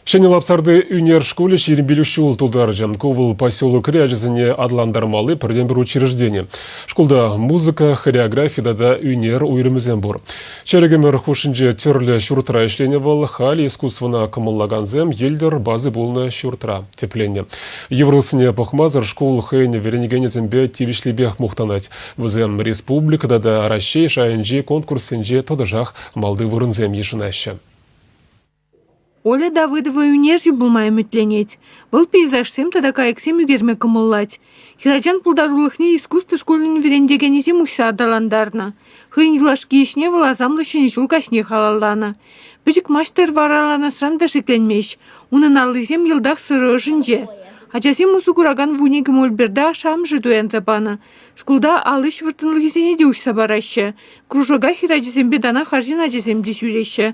Ҫӗнӗ Лапсарти ӳнер шкулӗ 25 ҫул тултарчӗ. Ку вӑл поселокри ачасене аталантармалли пӗртен-пӗр учреждени. Шкулта музыка, хореографи тата ӳнер уйрӑмӗсем пур. Чӗрӗк ӗмӗр хушшинче тӗрлӗ ҫуртра ӗҫленӗ вӑл. Халӗ искусствӑна кӑмӑллакансем йӗлтӗр бази пулнӑ ҫуртра тӗпленнӗ. Йывӑрлӑхсене пӑхмасӑр шкул хӑйӗн вӗренекенӗсемпе тивӗҫлипех мухтанать. Вӗсем республика тата Раҫҫей шайӗнчи конкурссенче тӑтӑшах малти вырӑнсем йышӑнаҫҫӗ. Оля Давыдова ӳнерҫӗ пулма ӗмӗтленет. Вӑл пейзажсем тата кайӑксем ӳкерме кӑмӑллать. Хӗрачан пултарулӑхне искусство шкулӗн вӗрентекенӗсем уҫса аталантарнӑ. Хӑйӗн юлашки ӗҫне вӑл асамлӑ Ҫӗнӗ ҫул каҫне халалланӑ. Пӗчӗк маҫтӑр вараланасран та шикленмест. Унӑн аллисем йӑлтах сӑрӑ ӑшӗнче. Ачасем усӑ куракан вуникӗ мольберта ашшӗ-амӑшӗ туянса панӑ. Шкулта ал ӗҫ вӑрттӑнлӑхӗсене те уҫса параҫҫӗ. Кружока хӗрачасемпе танах арҫын ачасем те ҫӳреҫҫӗ.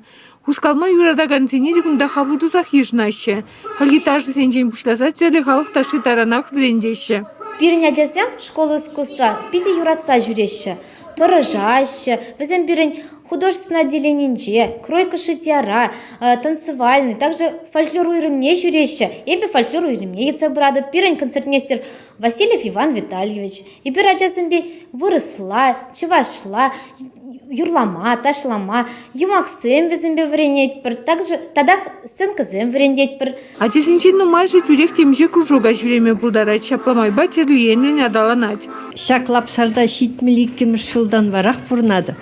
Хускалма юратакансене те кунта хапӑл тусах йышӑнаҫҫӗ. Хальхи ташӑсенчен пуҫласа тӗрлӗ халӑх ташши таранах вӗрентеҫҫӗ. Пирӗн ачасем школа искусства питӗ юратса ҫӳреҫҫӗ, тӑрӑшаҫҫӗ. Вӗсем пирӗн художественнӑй отделенинче, кройка шитьяра, танцевальный, также фольклор уйрӑмне ҫӳреҫҫӗ. Эпӗ фольклор уйрӑмне ертсе пыратӑп. Пирӗн концертмейстер Васильев Иван Витальевич. Эпир ачасемпе вырӑсла, чӑвашла юрлама, ташлама, юмахсем вӗсемпе вӗренетпӗр, также татах сценкӑсем вӗрентетпӗр. Ачасенчен нумайӑшӗ тӳрех темиҫе кружока ҫӳреме пултарать, ҫапла майпа тӗрлӗ енлӗн аталанать. Ҫак Лапсарта 72-мӗш ҫултан варах пурӑнатӑп.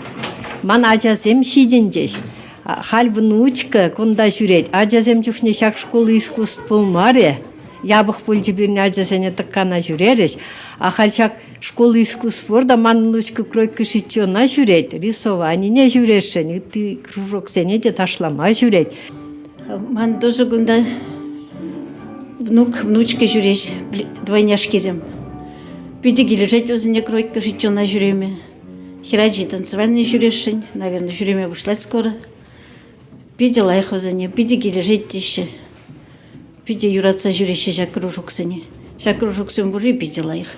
Ман ачасем ҫитӗнчӗҫ. Халь внучка кунта ҫӳрет. Ачасем чухне ҫак шкул искусств пулмарӗ. Япӑх пулчӗ пирӗн ачасене тӑккана ҫӳрерӗҫ. А халь ҫак школа искусств пур та манӑн внучка кройка шитьена ҫӳрет, рисованине ҫӳресшӗн, ытти кружоксене те ташлама ҫӳрет. Ман тусу кунта внук, внучка ҫӳреҫ, двойняшкисем. Питӗ килӗшет вӗсене кройка шитьена ҫӳреме. Хӗрачи танцевальный ҫӳресшӗн, наверное, ҫӳреме пуҫлать скоро. Питӗ лайӑх вӗсене, питӗ килӗшет теҫҫӗ. Питӗ юратса ҫӳреҫҫӗ ҫак кружоксене. Ҫак кружоксем пурри питӗ лайӑх.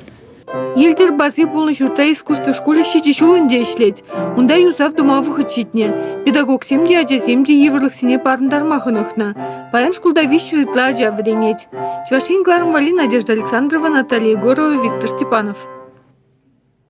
Йӗлтӗр бази пулнӑ ҫуртра искусство шкулӗ ҫичӗ ҫул ӗнтӗ ӗҫлет. Унта юсав тума вӑхӑт ҫитнӗ. Педагогсем те, ачасем те йывӑрлӑхсене парӑнтарма хӑнӑхнӑ. Паян шкулта 300 ытла ача вӗренет. Чӑваш Ен кӑларӑм валли Надежда Александрова, Наталья Егорова, Виктор Степанов.